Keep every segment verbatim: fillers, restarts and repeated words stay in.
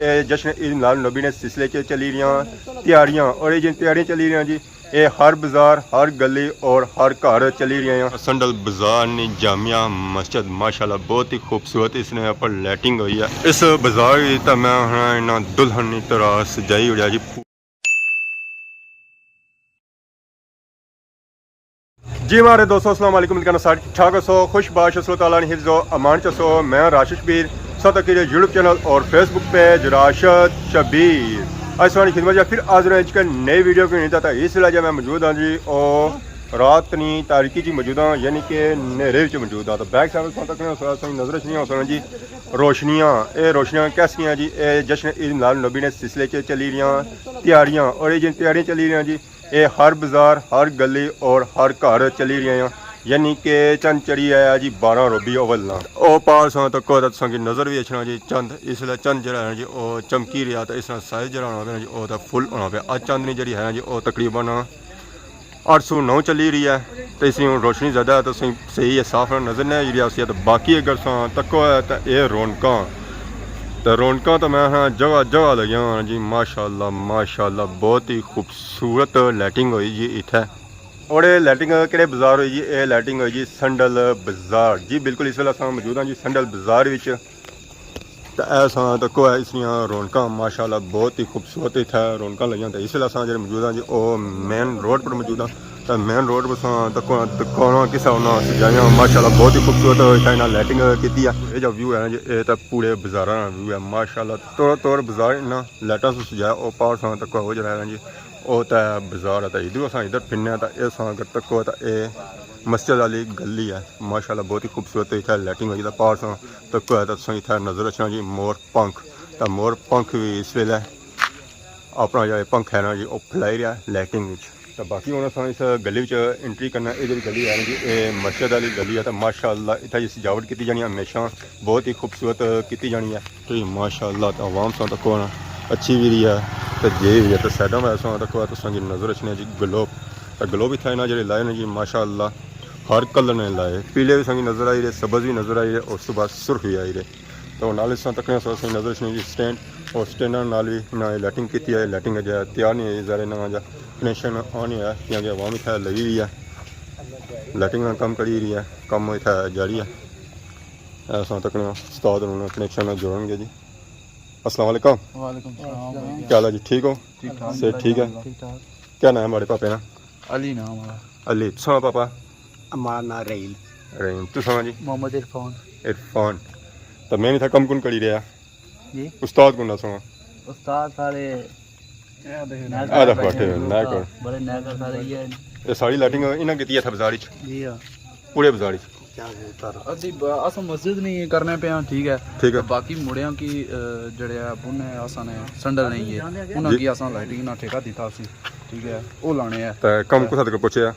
اے جشن عید میلاد النبی نے سلسلے چ چلی رہیاں تیاریاں، اور اے جن تیاریاں چلی رہیاں جی، اے ہر بازار، ہر گلی اور ہر گھر چلی رہیاں۔ سنڈل بازار نی جامع مسجد ماشاءاللہ بہت ہی خوبصورت، اس نے اوپر لائٹنگ ہوئی ہے۔ اس بازار وچ تاں میں ہن انہاں دلہن نی طرح سجائی اڑیا جی۔ جی ماڑے دوستو، السلام علیکم، امید کرنا سارے ٹھیک ٹھاک ہسو، خوش باش ہسو، اللہ تعالیٰ نے حفظ و امان چ ہسو۔ میں راشد شبیر، ساتھ اکیلے یوٹیوب چینل اور فیس بک پیج راشد شبیر۔ اج تساں نی خدمت چ پھر حاضر ہاں اک نئی ویڈیو کی نیتا۔ تاں اس ویلے جا میں موجود ہاں جی، او رات نی تاریکی چ موجود ہاں، یعنی کہ نیرے وچ موجود ہاں۔ تاں بیک سائیڈ تساں تکنے ہو سکنا، تساں نظر اچھنیاں ہو سکنا جی روشنیاں۔ اے روشنیاں کیسیاں جی؟ اے جشن عید میلاد النبی نے سلسلے چ چلی رہیاں تیاریاں، اور اے جن تیاریاں چلی رہیاں جی، اے ہر بازار، ہر گلی اور ہر گھر چلی رہیاں، یعنی کہ چند چڑھی آیا جی بارہ ربیع الاول نا۔ او پار تساں تکو تاں تساں کی نظر وی اچھنا جی چند، اس ویلے چند جڑا ہے نا جی او چمکی رہیا، تاں اس نا سائز جڑا ہونا پیا نا جی او تاں فل ہونا پیا۔ اج چند نی جڑی ہے نا جی او تقریباً اٹھ سو نو چلی رہی ہے، تے اس نی ہن روشنی زیادہ ہے، تساں صحیح ہے، صاف نظر نہ آئی رہیا سی۔ تے باقی اگر تساں تکو ہے تاں اے رونقاں، تے رونقاں تاں میں ہاں جگہ جگہ لگیاں ہوئیاں جی، ماشاءاللہ ماشاءاللہ، بہت ہی خوبصورت لائٹنگ ہوئی جی اتھے۔ اور اے لائٹنگ کیڑے بازار ہوئی جی؟ اے لائٹنگ ہوئی جی سنڈل بازار جی، بالکل اس ویلے اساں موجود ہاں جی سنڈل بازار وچ۔ تے اے تساں تکو ہے اس نیاں رونقاں، ماشاءاللہ بہت ہی خوبصورت اتھے رونقاں لگیاں۔ تے اس ویلے اساں جڑے موجود ہاں جی، او مین روڈ پر موجود ہاں۔ تے مین روڈ پر تساں تکو دکاناں کسے انہاں سجائیاں، ماشاءاللہ بہت ہی خوبصورت اتھے انہاں لائٹنگ کیتی ہے۔ اے جو ویو ہے نا جی، اے تے پورے بازاراں نا ویو ہے، ماشاءاللہ توڑ توڑ بازار انہاں لائٹاں سے سجایا۔ او پار تساں تکو او جڑا ہے نا جی، او تے بازار ہے۔ تے ادھروں اساں ادھر پھرنے آں، تے اے تساں اگر تکو تے اے مسجد آلی گلی ہے، ماشاءاللہ بہت ہی خوبصورت اتھے لائٹنگ ہوئی۔ تے پار تساں تکو ہے تے تساں اتھے نظر اچھنا جی مور پنکھ، تے مور پنکھ وی اس ویلے اپنا جیہڑا پنکھ ہے نا جی، او پھلائی رہیا لائٹنگ وچ۔ تے باقی ہن اساں اس گلی وچ انٹری کرنا۔ اے جیہڑی گلی ہے نا جی، اے مسجد آلی گلی ہے۔ تے ماشاءاللہ اتھے جی سجاوٹ کیتی جانی ہے، ہمیشہ بہت ہی خوبصورت کیتی جانی ہے۔ تے ماشاءاللہ تے عوام تساں تکو نا اچھی وی رہی ہے، تے جے وی ہے۔ تے سائیڈاں وچ تساں تکو تساں کی نظر اچھنے جی گلوب، تے گلوب اتھے نا جیہڑے لائے نے جی، ماشاءاللہ ہر کلر نے لائے، پیلے وی تساں کی نظر آئی رہے، سبز وی نظر آئی رہے، اور اس تو بعد سرخ وی آئی رہے۔ تو نال اساں تکنے سو اساں نظر اچھنے جی سٹینڈ، اور سٹینڈاں نال وی انہاں نے لائٹنگ کیتی ہے۔ لائٹنگ اجے تیار نہیں ہوئی، ظاہر ہے نواں جا کنیکشن آن ہویا ہے، کیونکہ عوام اتھے لگی ہوئی ہے، لائٹنگ نا کم کری رہی ہے، کم اتھے جاری ہے۔ اے اساں تکنے استاد ہن کنیکشن نال جوڑن گے جی۔ السلام علیکم۔ وعلیکم السلام۔ کیا حال ہے جی؟ ٹھیک ہو؟ ٹھیک ٹھاک۔ صحت ٹھیک ہے؟ ٹھیک ٹھاک۔ کیا نام ہے ماڑے پاپے نا؟ علی نام ہے۔ علی۔ تساں پاپا؟ ہمارا نام رحیم۔ رحیم۔ تساں جی؟ محمد عرفان۔ عرفان۔ تو میں اتھا کم کن کری رہیا؟ جی؟ استاد کون سا؟ استاد سارے آدھا بیٹھے ہوئے، نہ کر۔ بڑے نہ کر سارے یہ۔ یہ ساری لائٹنگ انہاں کیتی ہے اتھا بازار وچ؟ جی ہاں۔ پورے بازار وچ؟ ادھی ب-، اساں مسجد نہیں کرنے پے ہاں، ٹھیک ہے۔ ٹھیک ہے۔ باقی مڑیاں کی، آ، جڑے ہے بنے اساں نے سنڈل نہیں ہے، انہاں جی۔ کی اساں لائٹنگ نا ٹھیکہ دیتا سی، ٹھیک ہے، او لانے ہیں۔ تے کم کتھا تک پہنچے ہے؟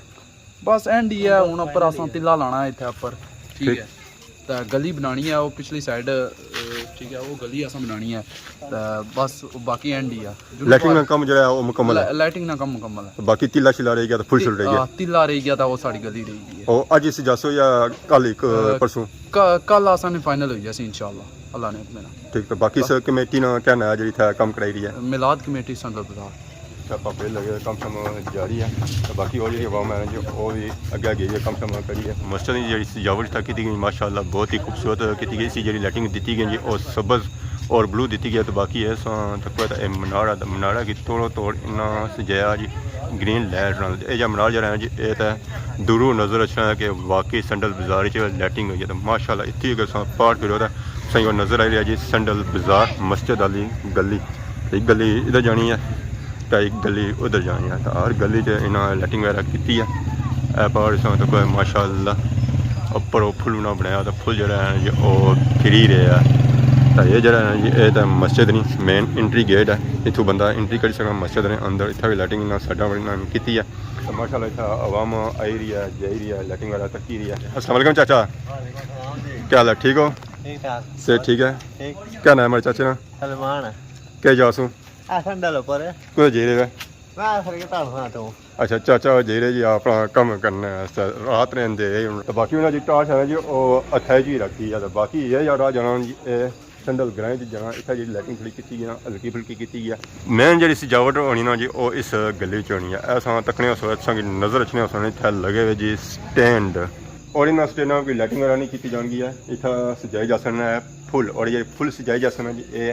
بس اینڈ ہی ہے، ہن اپر اساں تلا لانا ہے اتھے اپر، ٹھیک ٹھیک۔ ہے۔ تے گلی بنانی ہے، او پچھلی سائیڈ، آ، ٹھیک ہے، او گلی اساں بنانی ہے۔ تے بس باقی اینڈ ہی آ۔ جنوب لائٹنگ نا کم جڑا ہے، او مکمل ہے؟ لا-، لائٹنگ نا کم مکمل ہے۔ باقی تلا شلا رہ گیا تے فل شل رہ گیا؟ آ، تلا رہ گیا تے او ساڑی گلی رہ گئی ہے۔ او اج اس جاسو یا کل ہک، آ، پرسوں؟ ک-، کل اساں نے فائنل ہوئی جاسی انشاءاللہ، اللہ نے حکم نال۔ ٹھیک، تے باقی اس کمیٹی نا کیا ناں ہے جڑی تھا کم کرائی رہی ہے؟ میلاد کمیٹی سنٹرل بازار۔ اچھا، پاپے لگے کم شم جاری ہے۔ تے باقی او جڑی عوام ہے جو او وی اگے گئی ہے کم شم کری ہے۔ مسجد نی جڑی سجاوٹ تھا کیتی گئی، ماشاءاللہ بہت ہی خوبصورت کیتی گئی سی۔ جڑی لائٹنگ دتی گئی جی، او سبز اور بلو دتی گئی۔ تے باقی ہے ساں تکو تے اے منارہ، منارہ کی توڑو توڑ انہاں سجایا جی گرین لائٹ نال۔ اے جا منارہ جڑا ہے جی، اے تے دوروں نظر اچھنا ہے کہ واقعی سنڈل بازار وچ لائٹنگ ہوئی ہے۔ تے ماشاءاللہ اتھی اگر ساں پار پھرو تے سائیں کو نظر آئی رہیا جی سنڈل بازار مسجد آلی گلی۔ ایک گلی ادھر جانی ہے، تے ایک گلی ادھر جانی ہے۔ تے ہر گلی چ انہاں لائٹنگ وغیرہ کیتی ہے۔ اے پار اس وقت کوئی ماشاءاللہ اپر او پھل انہاں بنایا، تے پھل جڑا ہے جی او کھری رہیا ہے۔ تے اے جڑا ہے جی، اے تے مسجد نی مین انٹری گیٹ ہے، اتھوں بندہ انٹری کری سکنا مسجد نے اندر۔ اتھا وی لائٹنگ انہاں سائیڈاں پر انہاں کیتی ہے۔ تے ماشاءاللہ اتھا عوام آئی رہی ہے، جائی رہی ہے، لائٹنگ وغیرہ تکی رہی ہے۔ السلام علیکم چاچا، کیا حال ہے؟ ٹھیک ہو؟ ٹھیک ٹھاک۔ صحت ٹھیک ہے؟ ٹھیک۔ کیا نام ہے چاچے نا؟ سلمان ہے۔ کیا جا سوں؟ اے سنڈل اپر ہے۔ کدھر جائی رہے وے؟ میں سر کے تاں ہاں تو۔ اچھا، چاچا جائی رہے جی اپنا کم کرنے واسطے، رات رہندے۔ تے باقی انہاں جی ٹارچ ہے جی، او ہتھے جی رکھی ہے۔ تے باقی اے جا راہ جانا جی، اے سنڈل گرائیں چ جانا، اتھا جیڑی لائٹنگ تھوڑی کیتی گئی نا، ہلکی پھلکی کیتی گئی ہے۔ مین جیڑی سجاوٹ ہونی نا جی، او اس گلی چ ہونی ہے۔ اے اساں تکنے سو، اتھاں کی نظر اچھنے سو، اتھا لگے ہوئے جی سٹینڈ۔ اور انہاں سٹینڈاں کوئی لائٹنگ وغیرہ نہیں کیتی جان گئی ہے۔ اتھا سجائی جاسن ہے پھل، اور یہ پھل سجائی جاسن ہے جی، اے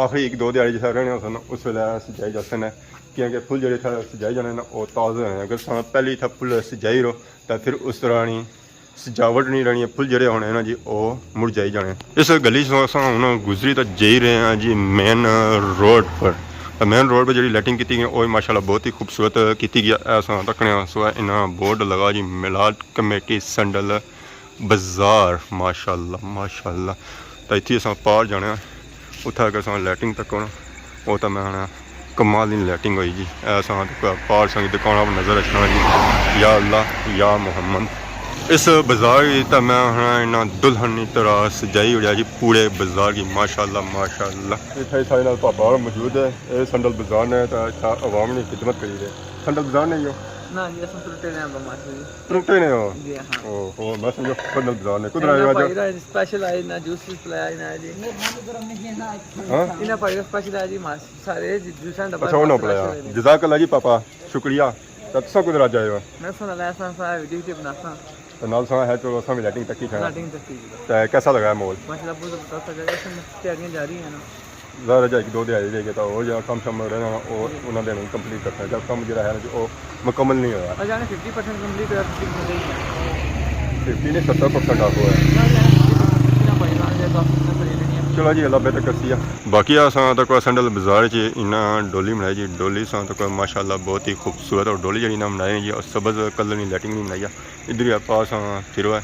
آخری ایک دو دیہاڑے جسا رہنے ہوسن، اس ویلے سجائی جاسن ہے، کیونکہ پھل جیڑے اتھا سجائی جانے نا، او تازہ ہیں۔ اگر اساں پہلے اتھا پھل سجائی رو، تاں پھر اس طرح نی سجاوٹ نہیں رہنی ہے، پھل جیڑے ہونے نا جی، او مرجائی جانے۔ اس گلی چ اساں ہن گزری تاں جائی رہے ہیں جی مین روڈ پر۔ تاں مین روڈ پر جیڑی لائٹنگ کیتی گئی، او ماشاءاللہ بہت ہی خوبصورت کیتی گئی ہے۔ اساں تکنے سو انہاں بورڈ لگا جی، میلاد کمیٹی سنڈل بازار، ماشاءاللہ، ماشاءاللہ۔ تاں اتھی اساں پار جانے آں، اتھا اگر اساں لائٹنگ تکو نا، او تاں میں آنا کمال دی لائٹنگ ہوئی جی۔ اے اساں تکو پار سنگ دکاناں پر نظر اچھنا جی۔ یا اللہ، یا محمد۔ اس بازار کی تاں میں آنا انہاں دلہن نی طرح سجائی اڑیا جی، پورے بازار کی، ماشاءاللہ، ماشاءاللہ۔ اتھا سارے نال پاپا اور موجود ہے، اے سنڈل بازار نے، تاں اتھا عوام نی خدمت کری رہے۔ سنڈل بازار نہیں ہو؟ نہ جی، اساں ترٹے رہے ہیں بمار سے جی۔ ترٹے نے ہو؟ جی ہاں۔ او، او، میں سمجھا سنڈل بازار نے۔ کدھر آئے ہو آج؟ بھائی دا اسپیشل آئے نا، جوس وی پلایا نا جی۔ ہاں؟ انہاں بھائی دا اسپیشل آیا جی، ماس سارے جی جوساں ڈبا اچھا، انہاں پلایا۔ جزاک اللہ جی پاپا، شکریہ۔ تے تساں کدھر آج آئے ہو؟ میں سن اللہ سان سارا ویڈیو ویڈیو بناساں۔ تے نال سنا ہے، چلو اساں بھی لائٹنگ تکی کھڑے۔ لائٹنگ تکی جی۔ تے کیسا لگا ہے ماحول؟ ماشاءاللہ بہت زبردست لگا، اس میں تیاریاں جاری ہیں نا۔ ظاہر ہے جی ایک دو دیہاڑے رہ گئے تاں ہور جیہڑا کم شم رہنا نا، او انہاں دے ہن کمپلیٹ کرنا۔ جب کم جیہڑا ہے نا جی، او مکمل نہیں ہویا۔ اور جانے ففٹی پرسینٹ کمپلیٹ ہویا، ففٹی پرسینٹ نہیں ہویا۔ ففٹی نہیں، ستر پرسینٹ آخو ہے۔ چلو جی، اللہ بہتر کرسی آ۔ باقی اساں تکو سنڈل بازار چ انہاں ڈولی بنائی جی، ڈولی اساں تکو ماشاءاللہ بہت ہی خوبصورت، اور ڈولی جیہڑی انہاں بنائی ہے جی، او سبز کلر نی لائٹنگ نی بنائی ہے۔ ادھر ہی آپا اساں پھرو ہے۔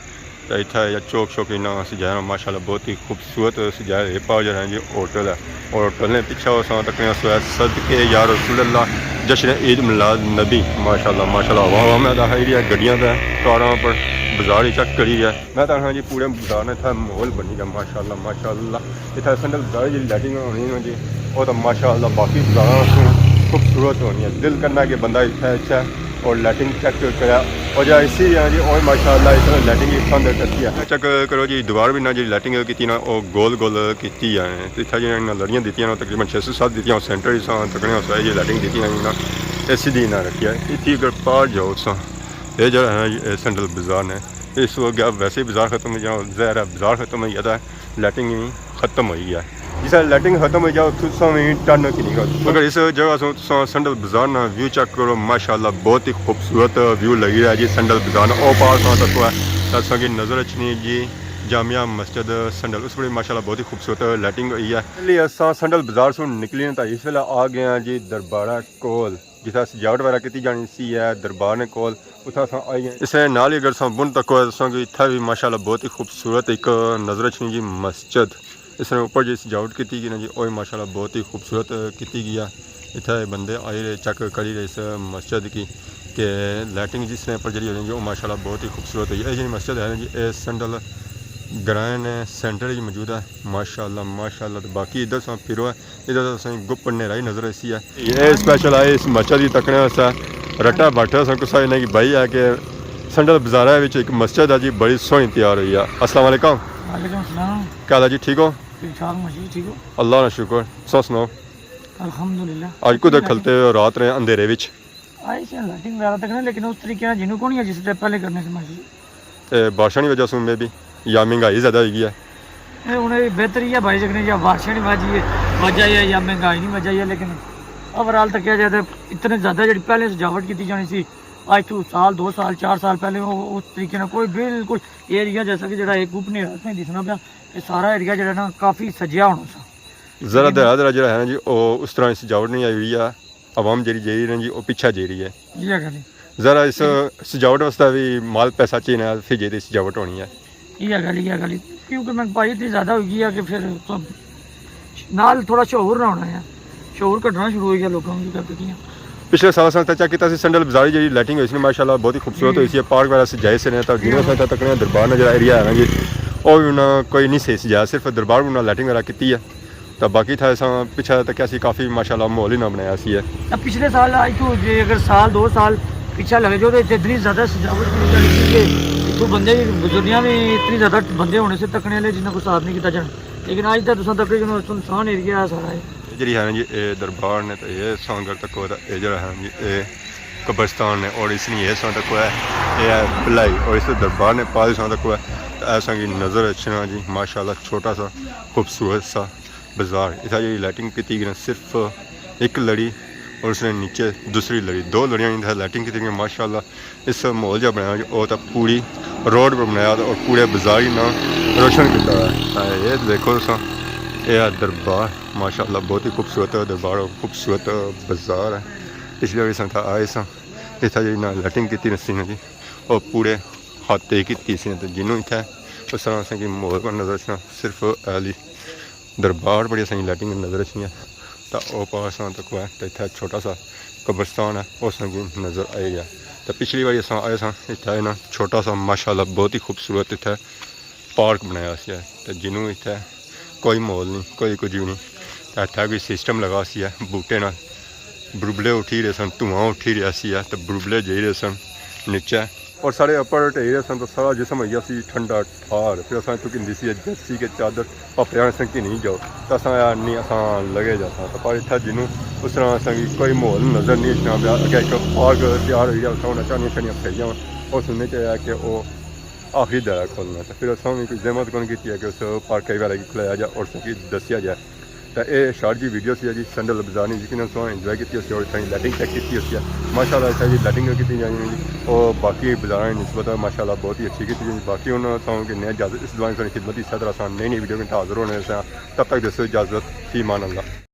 تے اتھا یا چوک شوک انہاں سجایا نا، ماشاءاللہ بہت ہی خوبصورت سجایا۔ اے پار جیہڑا ہے جی ہوٹل ہے، اور ہوٹل نے پچھے اساں تکنے سو ہے صدقے یا رسول اللہ، جشن عید میلاد نبی۔ ماشاءاللہ، ماشاءاللہ، عوام عوام ہے، داخل ایریا گڈیاں تے کاراں پر بازار ہی چیک کری ہے۔ میں تاں آکھاں جی پورے بازار نے اتھا ماحول بنی گیا، ماشاءاللہ، ماشاءاللہ۔ اتھا سنڈل بازار جیہڑی لائٹنگ ہونی نا جی، او تاں ماشاءاللہ باقی بازاراں سوں خوبصورت ہونی ہے۔ دل کرنا کہ بندہ اتھا اچھے اور لائٹنگ چیک کرے۔ اور جا اسی جا جی، او ماشاءاللہ اتھا لائٹنگ ہی پسند کرتی ہے۔ چیک کرو جی، دیوار بھی نہ جیہڑی لائٹنگ کیتی نا، او گول گول کیتی ہے۔ تے اتھا جیہڑیاں انہاں لڑیاں دتیاں نا، تقریباً چھ سو سات دتیاں، سینٹر ہی ساں تکنے سو، اے جیہڑی لائٹنگ دتی نا، اے سیدھی نہ رکھی ہے۔ اتھی اگر پار جاؤ تساں، اے جیہڑا ہے، اے سنڈل بازار نے۔ اس وقت اب ویسے ہی بازار ختم ہو جانا، ظاہر ہے بازار ختم ہو جاتا ہے، لائٹنگ ہی ختم ہوئی ہے۔ جس ویلے لائٹنگ ختم ہوئی جائے، اتھوں تساں وی ٹرن کی نکلو۔ مگر اس جگہ سوں تساں سنڈل بازار نا ویو چیک کرو، ماشاءاللہ بہت ہی خوبصورت ویو لگی رہا جی سنڈل بازار نا۔ او پار تساں تکو ہے، تاں تساں کی نظر اچھنی جی جامع مسجد سنڈل، اس بڑی ماشاءاللہ بہت ہی خوبصورت لائٹنگ ہوئی ہے۔ پہلے اساں سنڈل بازار سوں نکلی نا، تاں اس ویلے آ گئے ہاں جی دربارہ کول۔ جتھا سجاوٹ وغیرہ کیتی جانی سی ہے دربار نے کول، اتھا اساں آئی گئے۔ اس نے نال ہی اگر اساں بن تکو ہے، تساں کی اتھا بھی ماشاءاللہ بہت ہی خوبصورت ایک نظر اچھنی جی مسجد۔ اس نے اوپر جی سجاوٹ کیتی گئی نا جی، او ماشاءاللہ بہت ہی خوبصورت کیتی گئی ہے۔ اتھا بندے آئی رہے، چیک کری رہے اس مسجد کی کہ لائٹنگ جس نے پر جڑی ہونی جی، او ماشاءاللہ بہت ہی خوبصورت ہوئی ہے۔ اے جی مسجد ہے نا جی، اے سنڈل گرائن سینٹر ہی موجود ہے۔ ماشاءاللہ، ماشاءاللہ۔ تے باقی ادھر ساں پھرو ہے، ادھر تساں گپ نیرائی نظر ایسی ہے۔ اے اسپیشل آئے اس مسجد کی تکنے واسطے۔ رٹا بیٹھے ساں کسا انہاں کی بھائی ہے کہ سنڈل بازارہ وچ ایک مسجد ہے جی، بڑی سوہنی تیار ہوئی ہے۔ السلام علیکم۔ وعلیکم السلام۔ کیا حال ہے جی، ٹھیک ہو؟ ٹھیک ٹھاک ماشاءاللہ، ٹھیک ہو؟ اللہ نا شکر، تساں سناؤ؟ الحمدللہ۔ اج کدھر کھلتے ہو رات نے اندھیرے وچ؟ آئی سی لائٹنگ وغیرہ تک نہیں، لیکن اس طریقے نال جنوں کونی ہے جس طرح پہلے کرنے سے ماشاءاللہ۔ اے بارشاں نی وجہ سوں مے بی یا مہنگائی زیادہ ہوئی گئی ہے؟ اے ہن اے بہتر ہی ہے بھائی، جیکنے یا بارشاں نی وجہ ہے، وجہ ہے یا مہنگائی نی وجہ ہے، لیکن اوورآل تکیا جائے تے اتنے زیادہ جیڑی پہلے سجاوٹ کیتی جانی سی، اج تو سال، دو سال، چار سال پہلے او، اس طریقے نال کوئی بالکل ایریا جیسا کہ جیڑا ایک گپ نہیں رہا، دسنا پیا کہ سارا ایریا جیڑا نا کافی سجیا ہونا سا۔ ذرا لیکن دھیرا دھیرا جیڑا ہے نا جی، او اس طرح نی سجاوٹ نہیں آئی ہوئی ہے۔ عوام جیڑی جائی رہی ہے جی، او پچھے جائی رہی ہے۔ یہ گل ہے۔ ذرا اس سجاوٹ واسطے بھی مال پیسہ چاہیے نا، پھر جیڑی سجاوٹ ہونی ہے۔ یہ گل، یہ گل ہے۔ کیونکہ مہنگائی اتنی زیادہ ہوئی گئی ہے کہ پھر تو نال تھوڑا شعور نہ ہونا ہے۔ شعور گھٹنا شروع ہوئی گیا لوگوں کی گل کیتی ہے۔ پچھلے سال اساں تے چیک کیتا سی، سنڈل بازار جیڑی لائٹنگ ہوئی سی نا، ماشاءاللہ بہت ہی خوبصورت ہوئی سی۔ پارک وغیرہ سجائے سے نے، تاں جنہوں اساں تے تکنے دربار نا جیڑا ایریا ہے نا جی، او بھی انہاں کوئی نہیں صحیح سجایا، صرف دربار انہاں لائٹنگ وغیرہ کیتی ہے۔ تاں باقی تھا اساں پچھے تکیا سی، کافی ماشاءاللہ ماحول ہی نہ بنایا سی ہے۔ تاں پچھلے سال آج تو جے اگر سال دو سال پچھے لگے جو تے اتنی زیادہ سجاوٹ کی جانی سی کہ اتھوں بندے بھی، بزرگیاں بھی اتنی زیادہ بندے ہونے سے تکنے والے جنہاں کو حساب نہیں کیتا جانا۔ لیکن اج تک تساں تک کہ سنسان ایریا ہے سارا۔ اے جڑی ہے نا جی، اے دربار نے، تے اے سانگر تک ہوئے، تے اے جڑا ہے نا جی، اے قبرستان نے، اور اس نے اے سانگ تک ہوئے، اے ہے بلائی، اور اس دربار نے پال سانگ تک ہوئے۔ تے ایسا کی نظر اچھنا جی، ماشاءاللہ، چھوٹا سا خوبصورت سا بازار۔ اتھا جڑی لائٹنگ کیتی گئی نا، صرف ایک لڑی، اور اس نے نیچے دوسری لڑی، دو لڑیاں اتھا لائٹنگ کیتی گئی، ماشاءاللہ۔ اس ماحول جا بنایا جو، او تے پوری روڈ پر بنایا تے اور پورے بازار ہی نا روشن کیتا ہے۔ اے دیکھو تساں، اے ہے دربار، ماشاءاللہ بہت ہی خوبصورت دربار اور خوبصورت بازار ہے۔ پچھلے واری اساں اتھا آئے ساں، اتھا جی نا لائٹنگ کیتی نسی نا جی، او پورے ہاتھ تے کیتی سی نا، تے جنوں اتھا اس طرح اساں کی ماحول پر نظر اچھنا، صرف اہلی دربار بڑی اساں کی لائٹنگ نظر اچھنی ہے۔ تے او پاس اساں تک ہے، تے اتھا چھوٹا سا قبرستان ہے، او اساں کی نظر آئی گیا۔ تے پچھلی واری اساں آئے ساں، اتھا ہے نا چھوٹا سا، ماشاءاللہ بہت ہی خوبصورت اتھا پارک بنایا سی ہے۔ تے جنوں اتھا کوئی ماحول نہیں، کوئی کچھ بھی نہیں۔ تے اتھا کوئی سسٹم لگا سی ہے بوٹے نال، بربلے اٹھی رہے سن، دھواں اٹھی رہیا سی ہے، تے بربلے جائی رہے سن نیچے۔ اور سارے اپر ٹہی رہے سن، تو سارا جسم ہوئی گیا سی ٹھنڈا ٹھار۔ پھر اساں چکی دی سی جرسی کے چادر، پاپے آنے سن کہ نہیں جاؤ، تو اساں آیا نہیں، اساں لگے جاساں۔ تو پر اتھا جنوں اس طرح اساں کی کوئی ماحول نظر نہیں اچھنا پیا۔ اگے ایک پارک تیار ہوئی گیا، اساں انہاں چانیاں چانیاں پھیریاں، اور سننے چ آیا کہ او آخری دھیاڑا کھولنا۔ تو پھر اساں بھی کوئی زحمت کون کیتی ہے کہ اس پارک وغیرہ کی کھلایا جائے اور اساں کی دسیا جائے۔ تے اے شارٹ جی ویڈیو سی جی، سنڈل بازار نے یقیناً تساں انجوائے کیتی ہوسی اور اتھاں دی لائٹنگ چیک کیتی ہوسی۔ ماشاءاللہ اتھاں دی لائٹنگ کیتی جانی جی، او باقی بازاراں نسبت ماشاءاللہ بہت ہی اچھی کیتی جانی۔ باقی ہن تساں کی نئے اجازت، اس دعا نے خدمت، اسے طرح اساں نئی نئی ویڈیو کے حاضر ہونے سے۔ تب تک دیسو اجازت، فی امان اللہ۔